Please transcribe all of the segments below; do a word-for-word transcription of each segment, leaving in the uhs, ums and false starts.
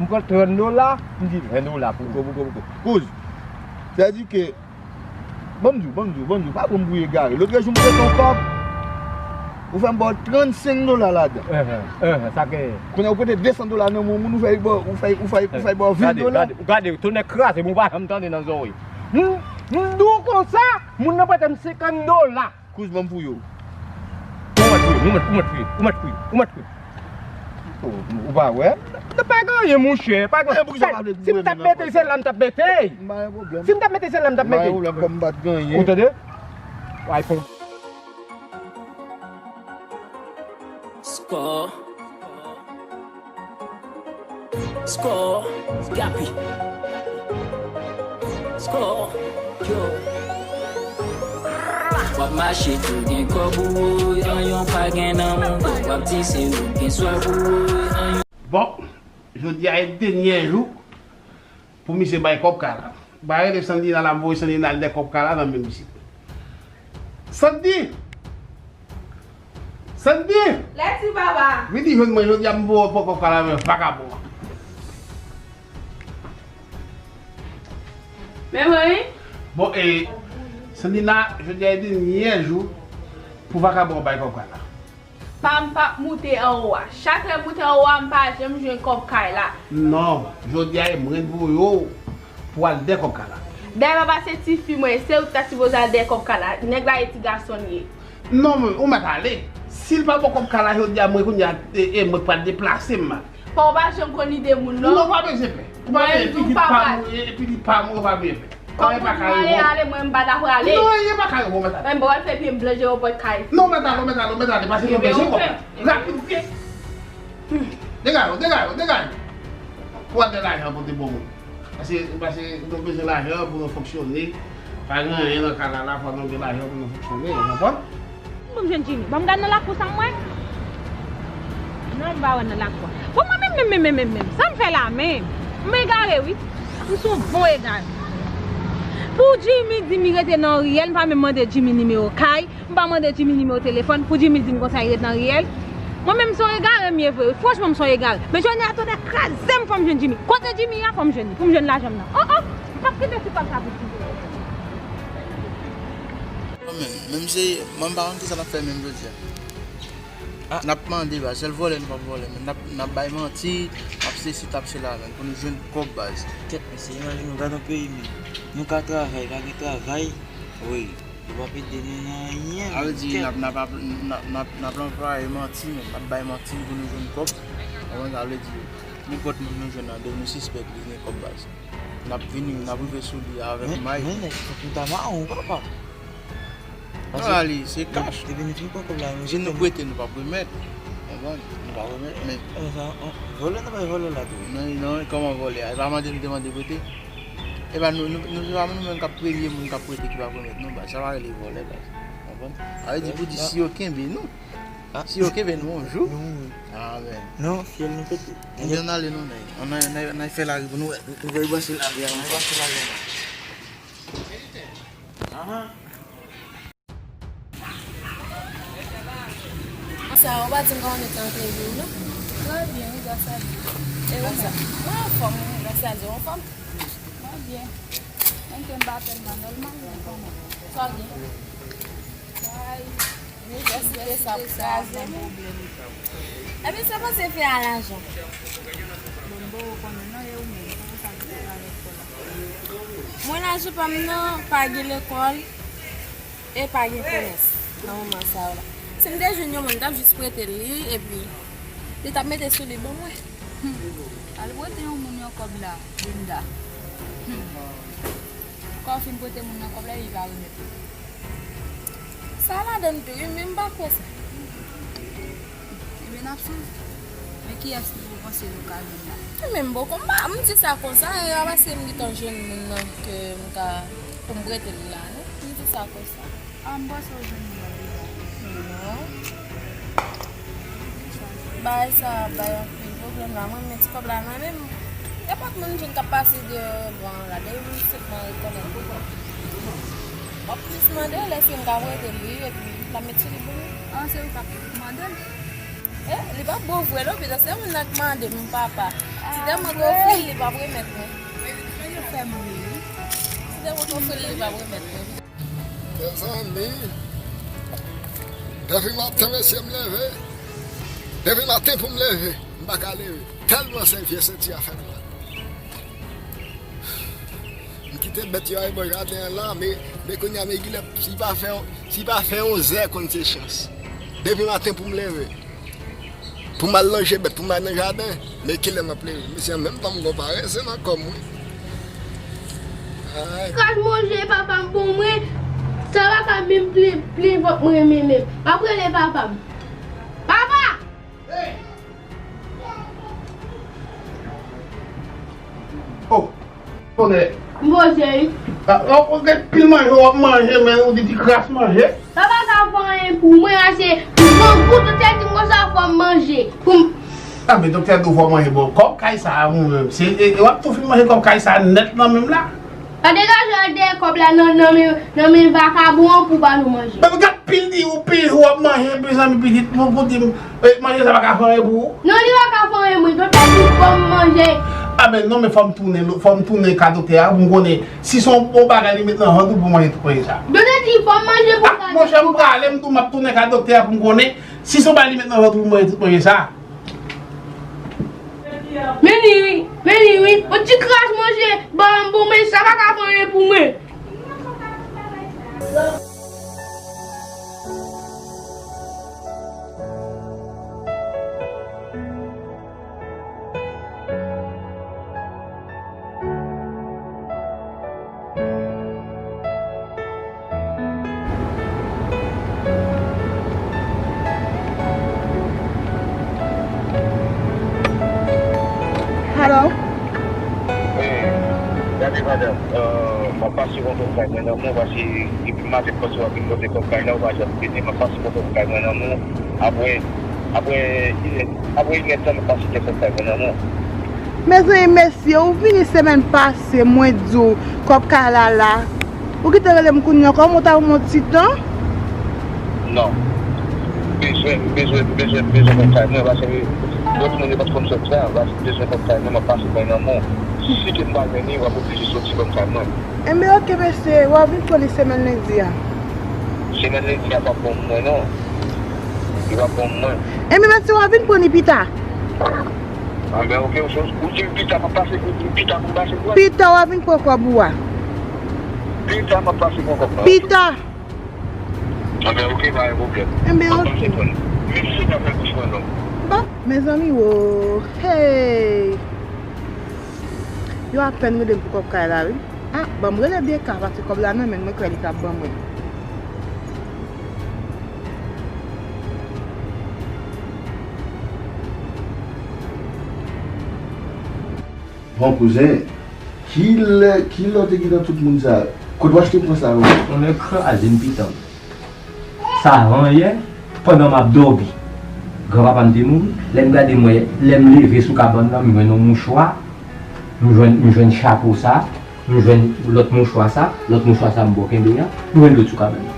Pran trant dola, m di ven dola pou kòb, pou kòb, pou kòb. Kouz, sètadi ke, ban m di w, ban m di w, ban m di w, pa pran m pou egare. Lòt jou m prete w kòb, ou fè m ba w trannsenk dola ladan. Enhen, enhen, sa genyen. Kounye a ou prete de san dola nan men yon moun, ou fè l ba w, ou fè, ou fè, ou fè l ba w ven dola. Gade, gade, gade, tonè kraze m, ou pa janm tande nan zòrèy. M, m di w konsa, moun nan prete m senkant dola. Kouz ban m pou yo. Ou mèt wi, ou mèt, ou mèt wi, ou mèt wi, ou mèt wi. Ou, ou pa wè? Nan pa gen anyen, monchè, pa gen anyen. Si m t ap mete, se la m t ap mete. M pa gen pwoblèm. Si m t ap mete, se la m t ap mete. M pa gen pwoblèm, kòm m pa t gen anyen. Ou tande? Ay, fon. Score. Score, Gapi. Score, yo. W ap mache tou gen kòb ou woy, anyon pa gen nan mond ou. W ap di se ou gen swab ou woy, anyon. Bon, jodi a e dènye jou pou misye bay kòb kay la. Ba rele Sandina la, m voye Sandina al dèyè kòb kay la nan men misye. Sandy! Sandy! Lèt wi papa. Vini jwenn mwen jodi a, m voye w pran kòb kay la men vakabon an. Men mwen wi. Bon, e, Sandina, jodi a e dènye jou pou vakabon an bay kòb kay la. Pa m p ap moute anwo a. Chak lè m moute anwo a, m pa janm jwenn kòb kay la. Non, jodi a e mwen voye w pou al dèyè kòb kay la. Dayè papa se tifi mwen, se ou ki ta sipoze al dèyè kòb kay la. Nèg la e ti gason l ye. Non, men ou mèt ale. Si l pa ba w kòb kay la jodi a, mwen kounye a, e, e, mwen pral deplase m al. Pa w pa janm konn ide moun non. Non, pa bezwen pè. Ou pa bezwen, pitit pa mwen, e, pitit pa mwen, ou pa bezwen pè. Kòb ou di m ale, ale, mwen m pa dakò ale. Non, anyen pa ka rive w, mèt ale. Mwen m pral fè pye m blan, je w pòt kay. Non, mèt ale, mèt ale, mèt ale, pase nou bezwen kòb la. Rapid, vit. Degaje w, degaje w, degaje w. Pou al gen lajan pou te bon moun. Pase, pase nou bezwen lajan pou nou fonksyone. Pa gen anyen nan kay la la, fò nou gen lajan pou nou fonksyone, ou konprann? Ban m jwenn Jimmy. Ban m gad nan lakou sa m wè. Non, m pa wè nan lakou a. Bon, mwen menm, menm, menm, menm, menm, menm. Sa m fè la menm? M egare, wi. M se yon bon egare. Pou Jimmy di m li rete nan riyèl, m pa menm mande Jimmy nimewo kay, m pa mande Jimmy nimewo telefòn, pou Jimmy di m konsa li rete nan riyèl. Mwen menm, m se yon egare m ye vre, wi. Franchman, m se yon egare. Men jodi a, tonè kraze m, fò m jwenn Jimmy. Kote Jimmy a, fò m jwenn li, pou m jwenn lajan m nan. Oh, oh! M p ap kite ti kòb sa pou Jimmy. Mwen menm, menm se, mwen m pa konn kisa n ap fè menm jodi a. Ah. N ap mande, baz, sèl vòlè nou p ap vòlè, men n ap, n ap bay manti, n ap sesi, t ap sela, men pou nou jwenn kòb, baz. Kèt, mesye, imajine w, gad yon peyi, men. Nou ka travay, pa gen travay. Wi. Yo p ap ede nou nan anyen, men. Sa vle di, n ap, n ap, n ap, n ap, n ap anplwaye manti, men n ap bay manti pou nou jwenn kòb. Konprann sa vle di? Nenpòt moun nou jwenn nan do nou sispèk li gen kòb, baz. N ap vini, n ap rive sou li avèk may. Men, men nèg, fòk nou ta mawon, papa. Paske non, ale, se kach. Depi nou fin pran kòb la, nou jete nou. Si nou prete, nou p ap remèt. Konprann? Nou p ap remèt, men. E sa, on, vòlè, nou bay vòlè la tou. Non, non, kòman vòlè a? E pa mande nou te mande prete? E pa nou, nou, nou, se pa nou menm k ap premye moun k ap prete ki p ap remèt, non, baz. Sa pa rele vòlè, baz. Konprann? Sa vle di pou di si yo kenbe nou. Ah. Si yo kenbe nou yon jou. Nou mouri. Amen. Non, fyèl nou pete. Ebyen, ann ale non, nèg. Ann, ann, ann, ann fè lari pou nou wè. Nou, nou fè brase lari a, nou brase lari a. Ahan. Sa, ou pa di m kòman nou te antre jou, non? Trè byen, wi, gras a Dye. E ou menm? Mwen anfòm, wi, gras a Dye, ou anfòm? Mwen byen. Menm ke m pa tèlman nòmal, men kanmenm. Sa w gen? Ay, inivèsite sa ap kraze m. Epi sa panse fè a lajan? Bon, m poko konnen non, e ou menm? Poukisa w te fè avèk kò la? Mwen lajan pa m nan, pa gen lekòl. E pa gen komès nan moman sa yo la. Si m te jwenn yon moun, m t ap jis prete l li, epi li t ap mete sou li ban mwen. Hmm. Al prete yon moun yon kòb la, Linda. Hmm. Kò w fin prete moun nan kòb la, epi li pa remèt ou. Sa ladan l tou, wi, men m pa kwè sa. Ebyen, n ap sonje. Men kiyès nou panse nou ka jwenn la? Men m poko, m pa, m di sa konsa, e pa paske m gentan jwenn moun nan ke m ka, pou m prete l la, non. M di sa konsa. A, m panse w jwenn moun nan deja. Non. Bagay sa ap bay anpil pwoblèm la. Mwen, men ti kòb la nan men m. Nenpòt moun jwenn k ap pase deyò ban an la, depi m sèlman rekonèt pou kòb. M ap jis mande l èske m ka prete l, wi, epi l ap met sou li pou mwen. An, se ou k ap mande l? E, li p ap bon vre non, pita se moun nan k mande m, papa. Si demen te ofri l, li p ap remèt mwen. Si demen te ofri l, li p ap remèt mwen. Mezanmi, depi maten, mesye, m leve. Depi maten pou m leve, m pa ka leve. Tèlman se vye senti a fè m mal. M kite bèt yo abò jaden an la, men, men kounye a, men gilè, si pa fè, si pa fè onzè, konn se chans. Depi maten pou m leve. Pou m al lonje bèt, pou m al nan jaden, men kilè m ap leve. Mesye, an menm tan m gon parese nan kò m, wi. Ay. Kras manje papa m pou mwen, sa pa ka menm plen, plen vant mwen renmen menm. M ap rele papa m. Papa! Oh, tonnè. M poze wi. Ah, oh, oh, gen pil manje w ap manje, men ou di ti kras manje. Sa pa ka fè anyen pou mwen, ase grangou, doktè di m konsa fò m manje. Pou m... Ah, men doktè di w fò w manje, bon, kòb kay sa a, ou menm. Se, e, e w ap tou fin manje kòb kay sa a nèt nan menm la. Pa degaje w dèyè kòb la nan, nan men, nan men vakabon an pou ba nou manje. Men gad pil di ou pil jou w ap manje, mezanmi pitit, pou, pou di m, e, manje sa pa ka fè anyen pou ou? Non, li pa ka fè anyen, mwen, doktè di fò m manje. Ah, men non, men fò m tounen, fò m tounen ka doktè a, pou m konnen si se yon bon bagay li met nan vant ou pou manje tout manje sa. Doktè di fò m manje pou... Ah, monchè, m prale, m tou, m ap tounen ka doktè a pou m konnen si se yon bagay li met nan vant ou pou manje tout manje sa. Men li wi, men li wi. Yon ti kras manje, ban m bon, men sa pa ka fè anyen pou mwen. Hello? Wi, gade madanm, euh, m ap pase kote w kay mwen nan mwen, paske depi maten pase w ap vin pote kòb kay la, ou pa janm vini, m ap pase kote w kay mwen nan mwen. Apre, apre inè, apre inèdtan m ap pase kèk kòb kay mwen nan mwen. Mezanmi, mesye, ou vini semèn pase, mwen di w kòb kay la la. Ou kite rele m kounye a, kòman w ta ban m yon ti tan? Non. M bezwen, m bezwen, m bezwen, m bezwen kòb kay mwen, paske lòt moun yo pa t konn fè sa, paske m bezwen kòb kay mwen, m ap pase kay nan mwen. Si ke m pa jwenn li, w ap oblije soti ban m kay mwen. Enben, oke, mesye, w a vin pran li semèn lendi a. Semèn lendi a p ap bon pou mwen, non. Li p ap bon pou mwen. Enben, mesye, w a vin pran li pita. Enben, oke, ou, ou di m pita, m ap pase, ou di m pita pou m pase pou... Pita, w a vin pran kòb ou a. Pita, m ap pase pran kòb la. Pita. Enben, oke, pa gen pwoblèm. Enben, oke. M ap pase pran li. Mèsi, pa fè bouch mwen long. Bon, mezanmi, wo, hey! Yo apèn rele m pou kòb kay la, wi. Ah, ban m rele D K, paske kòb la nan men l, mwen kwè li t ap ban mwen. Bon, kouzen, kilè, kilè w te gentan tout moun sa? Kote w achte pran sa, non? Tonnè kraze m pitan m. Savan yè, pandan m ap dòmi. Granpapa m te mouri. Lè m gade m wè, lè m leve sou kabann nan, m jwenn yon mouchwa. M jwenn, m jwenn chapo sa. M jwenn lòt mouchwa sa. Lòt mouchwa sa m bò kenbe a. M jwenn lòt sou kabann nan.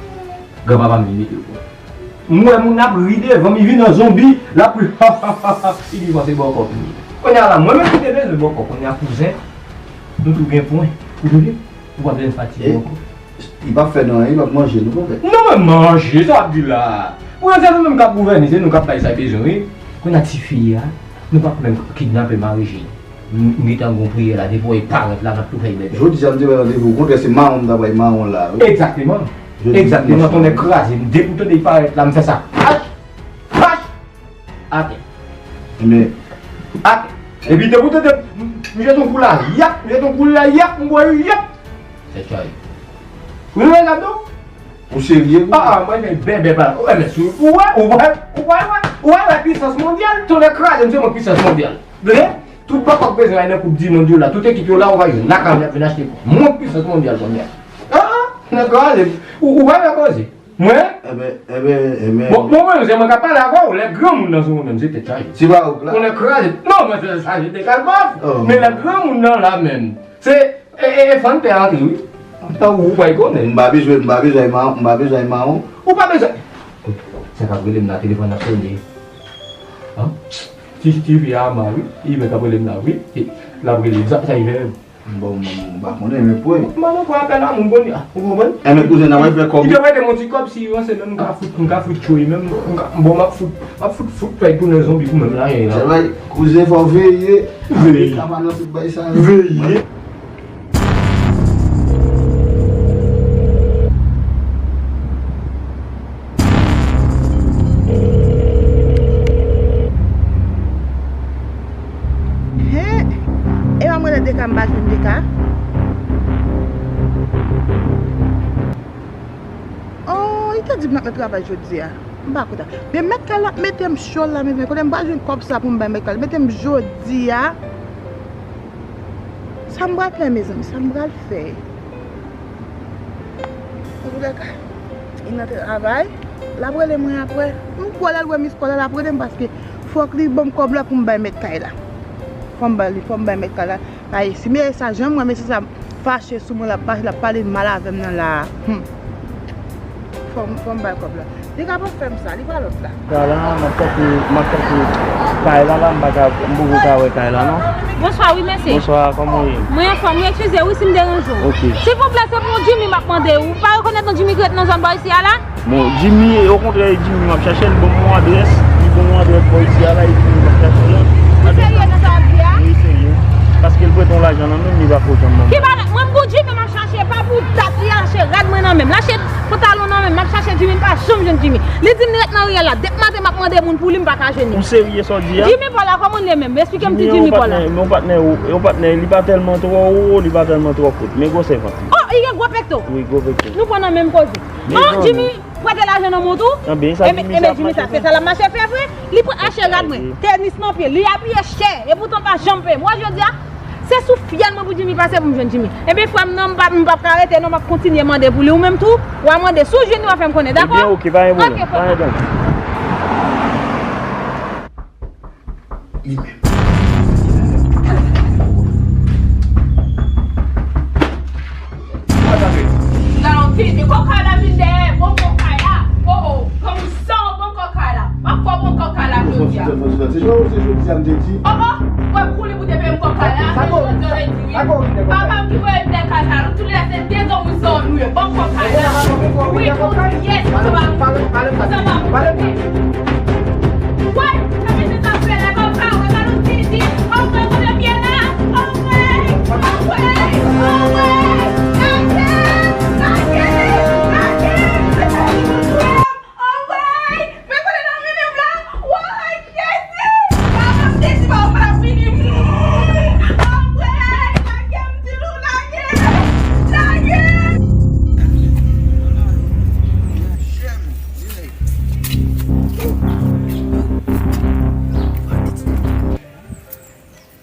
Granpapa m vin mete yo pou mwen. M wè moun ap ri devan m, li vin an zonbi, l ap ri, ha, ha, ha, ha, li di, "Bon, se bòkò pou li." Kounye a la, mwen menm ki te bezwen bòkò, kounye a kouzen, nou tou gen pwen. Ou tande? Ou pa bezwen fatige ankò. Li p ap fè nou anyen, li p ap manje nou, konpè. Non, men manje, sa w ap di la. Pou yo se nou menm k ap gouvène, se nou k ap bay sa l bezwen, wi. Kounye a tifi a, nou p ap menm kidnape mari jeni. M, m gentan gon priyè la, depi w wè l parèt la, n ap tou fè l bèbè. Jodi a, m te bay randevou, okontrè, se mawon m ta bay mawon la, wi. Egzakteman. Jodi, egzakteman, tonnè kraze m. Depi w tande l parèt la, m fè sa. Pach! Pach! Atè. Men. Atè. Epi depi w tande m, m jete yon kou la, yap, m jete yon kou la, yap, m bwè, yap. Tèt chaje. Ou wè sa m di w? Ou serye, wi? Ah, ah, mwen, men bèbè pa. Ou wè, men sou, ou wè, ou wè, ou wè, ou wè, ou wè pisans mondyal, tonnè kraze m, se mwen pisans mondyal. Tande? Tout papa k bezwen al nan koup di mond yo la, tout ekip yo la, ou va jwenn lakay y ap vin achte pou mond pisans mondyal kounye a. Ah, ah, nèg kraze. Ou, ou pa wè koze. Mwen? Enben, enben, enben. Bon, bon, mwen, se mwen k ap pale avè w, lè granmoun nan sou mwen menm, se tèt chaje. Ti Bawouk la? Konnen kraze. Non, mwen, se chaje de kalbas. Oh. Men lè granmoun nan la menm, se, e, e, e fann tè antre, wi. Tankou ou pa konnen. M pa bezwen, m pa bezwen mawon, m pa bezwen mawon. Ou pa bezwen. Sa k ap rele m nan telefòn ap sone. An? Ti, ti fi a ama wi. Ive k ap rele m la wi. E, l ap rele m. Sa, sa Ive menm? Bon, m pa konnen, men pwe. M pa nan pwen apèl a moun kounye a. Ou konprann? Enben, kouzen, n a pral fè kòb. Li te prete m yon ti kòb, si ranse menm, m ka fout, m ka fout tchoy menm, m ka, bon, m ap fout, m ap fout, fout fèy tounen zonbi pou menm la, la. Travay, kouzen, fò w veye. Veye. Kama nan tout bay sa yo. Veye. Hen! E pa m rele Deka, m pa jwenn Deka. Oh, li te di m l ap nan travay jodi a. M pa kontan. Men mèt kay la ap mete m cho la, mezanmi. Kote m pa jwenn kòb sa pou m bay mèt kay la. Mete m jodi a. Sa m pral fè, mezanmi? Sa m pral fè? Antoulèka, li nan travay. L ap rele mwen apre. M kwè lè l wè miskòl la, l ap rele m paske fòk li ban m kòb la pou m bay mèt kay la. Fò m bay li, fò m bay mèt kay la. Ay, si mesye sa, jan m wè mesye sa fache sou mwen, l ap pa-, l ap pale mal avè m nan la a. Hmm. Fò m, fò m bay kòb la. Li ka pa fè m sa, li pa lòt la. Sa la, m ap tante, m ap tante kay la, la, m pa ka, m poko ka wè kay la, non. Bonswa, wi, mesye. Bonswa, kòman w ye? Mwen anfòm, wi, eskize, wi, si m deranje w. Ok. Silvouplè, se pou Jimmy m ap mande. Ou pa rekonèt non Jimmy ki ret nan zòn bò isi a la? Bon, Jimmy, okontrè, Jimmy, m ap chache l, bon, m yon adrès, li bon, m yon adrès bò isi a la, e Jimmy, m ap chache l la. Ou serye nan sa w ap di a? Wi, serye. Paske l prete yon lajan nan men m, li pa ko janm ban m. Ki bagay? Mwen, m pou Jimmy, m ap chache, pa pou dat, li lache rad mwen nan men m. Lache pantalon nan men m, m ap chache Jimmy, m pa janm jwenn Jimmy. Li di m li ret nan riyèl la. Depi maten, m ap mande moun pou li, m pa ka jwenn li. Ou serye sa w di a? Jimmy pa w la, kòman l ye menm? Esplike m ti Jimmy pa w la. Jimmy, yon patnè, yon patnè, li pa tèlman twò wo, li pa tèlman twò kout, men gwosè vant li. Oh, li gen gwo pekto. Wi, gwo pekto. Nou pran nan menm koze. Oh, Jimmy prete lajan nan men w tou? Enben, sa Jimmy sa ap mache fè. Enben, Jimmy sa, se sa l ap mache fè vre. Li pran achte rad mwen, tenis nan pye, li abiye chè, epoutan pa janm peye m. Wè jodi a, se sou fyèl mwen pou Jimmy pase pou m jwenn Jimmy. Enben, frè m nan, m pa, m p ap ka rete non, m ap kontinye mande pou li. Ou menm tou, w a mande. Si w jwenn li, w a fè m konnen, dakò? Ebyen, oke, pa gen pwoblèm. Oke, frè m. Pa gen pwoblèm. Li menm. Gade yon tete, kòkay la vin dèyè, bon kòkay la. Oh, oh, kòm ou san bon kòkay la. M ap fè bon kòkay la jodi a. Se jodi, se jodi a m te di. Oh, oh, wè kou li pou te peye m kòkay la, se jodi a w te di wi. Papa m ki voye m dèyè kay sa, nou tou lè se de zanmi zanmi nou ye. Bon kòkay la. Wi, kou yes, sa va. Sa va. Woy, sa mesye sa ap fè la, pa, pa, wè, pa nou di, di, anmwey, kote m ye la, anmwey, anmwey, anmwey, lage, lage, lage, mesye sa vin touye m, anmwey, men kote nan men m la, woy, Jezi, papa m te di pa ou pa t ap vini, anmwey, lage m, di nou, lage, lage.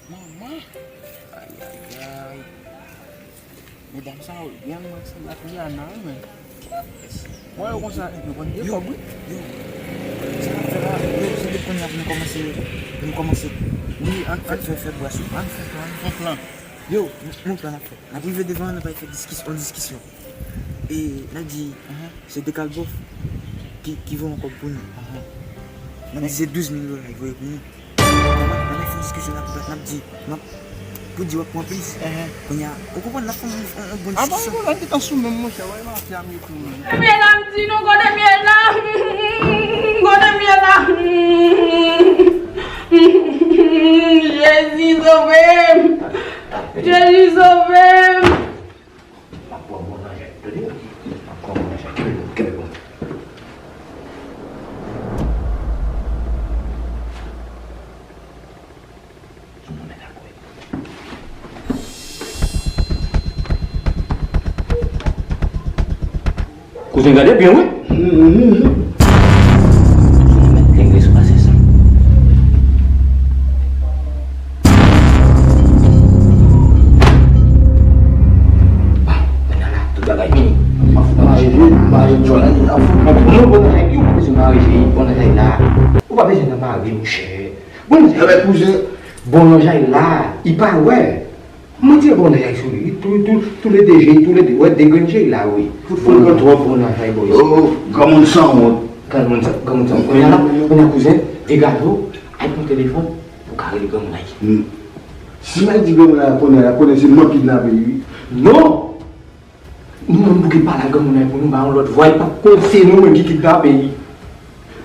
Manman! Ayayay! Medam sa yo byen, mwen sanble ak Rihanna wi, men. Mwen yo konsa, yo konn gen kòb wi. Yo! Sa n ap fè la, yo, se depi kounye a pou nou kòmanse, pou nou kòmanse. Wi, ann fè, fè, fè bwès wi, ann fè plan, ann fè plan. Yo, m, m plan n ap fè. N ap rive devan, n ap al fè diskis-, yon diskisyon. E n ap di, se de Kalbòf ki, ki voye yon kòb pou nou. N ap di se douz mil dola li voye pou nou. Pandan, pandan fè diskisyon, n ap, n ap di, n ap, pou di w ap pran plis. Kounye a, ou konprann, n ap fè yon, yon, yon bon diskisyon. Avan, avan, m te tan sou menm, monchè, wè, mafya m ye tou, menm. Kote m ye la, m di nou, kote m ye la, kote m ye la. Jezi sove m. Jezi sove m. M ap pran bon nan jèt, tande? M ap pran bon nan jèt. Kenbe, kenbe bon. Sou bon nèg la, boy. Kouzen, gade byen wi. Sou mèt lengre sou pase sa. Bon, kounye a la, tout bagay fini. M ap fout mare je, mare djòl. Bon, bon, nèg yo pa bezwen mare je, bon, nèg la. Ou pa bezwen nan mare, monchè. Bon, nèg la, kouzen, bon, nèg la, li pa wè. Mwen di bon nèg sou li. Tou, tou, tou le de je, tou le de. Wè, de grenn je la, wi. Fout fò l pran twòp bon nan chay boy. Oh, granmoun sanwont. Granmoun san, granmoun sanwont. Kounye a la, kounye a kouzen, egare w, al pran telefòn, Ka rele granmoun la. Hmm. Si m al di granmoun la konnen, la konnen se mwen k kidnape li, wi. Non! Nou menm pou ki pale ak granmoun la pou nou ba yon lòt vwa, li p ap konnen se nou menm ki kidnape li.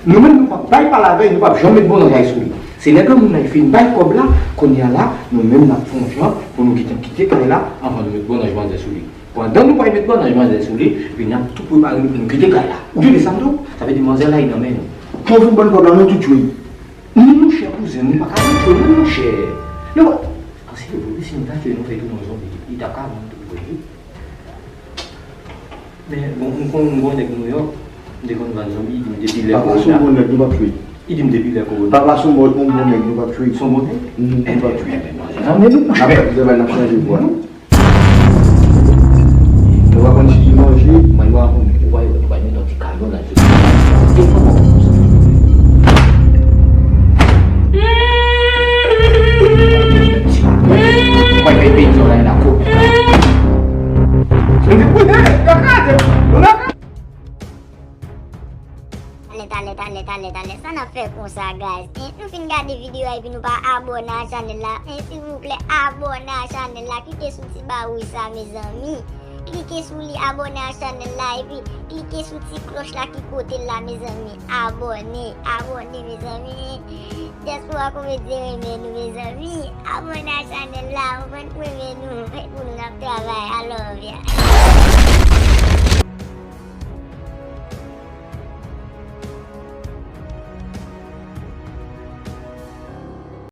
Nou menm nou p ap bay pale avè l, nou p ap janm met bonnanj sou li. Se lè granmoun la fin bay kòb la, kounye a la, nou menm n ap fè yon jan pou nou gentan kite kay la anvan nou met bonnanj manzè sou li. Pandan nou pral met bonnanj manzè sou li, epi n ap tou prepare nou pou nou kite kay la. Ou tande sa m di w? Sa vle di manzè la li nan men nou. Pou fin ban n kòb la, nou tou tchwe. Non, monchè, kouzen, nou pa ka tchwe, non, monchè. Yo, ansi yo vre, si nou ta tchwe, nou fè tounen yon zonbi. Li t ap ka vann tou vre, wi. Men, bon, m konn, m konn nèg Nouyòk, m te konn vann zonbi, li di m depi lè kowona. Papa se yon bon nèg, nou p ap tchwe. Li di m depi lè kowona. Papa se yon bon, yon bon nèg, nou p ap tchwe. Se yon bon nèg? Mhm, nou p ap tchwe. Ebyen, ebyen, zanmi nou, monchè. N ap fè kouzen, n ap chanje vwa. Ou pa konn si li manje, mwen pa konn. Ou pa, ou pa met yon ti kalon nan ti. Ou pa konn sa. Ou pa met peyi sa la nan ko. Mwen di koute, yo kraze. Talè, talè, talè, talè, talè. Sa n ap fè konsa, guys? Hein? Nou fin gade videyo a epi nou pa abòne a chanèl la. Hein, silvouplè, abòne a chanèl la. Klike sou ti ba wouj sa, mezanmi. Klike sou li, abòne a chanèl la. Epi, klike sou ti klòch la ki kote l la, mezanmi. Abòne, abòne, mezanmi. Dyaspora Komedyen renmen nou, mezanmi. Abòne a chanèl la, ou konn renmen nou. Fè pou nou n ap travay. I love ya.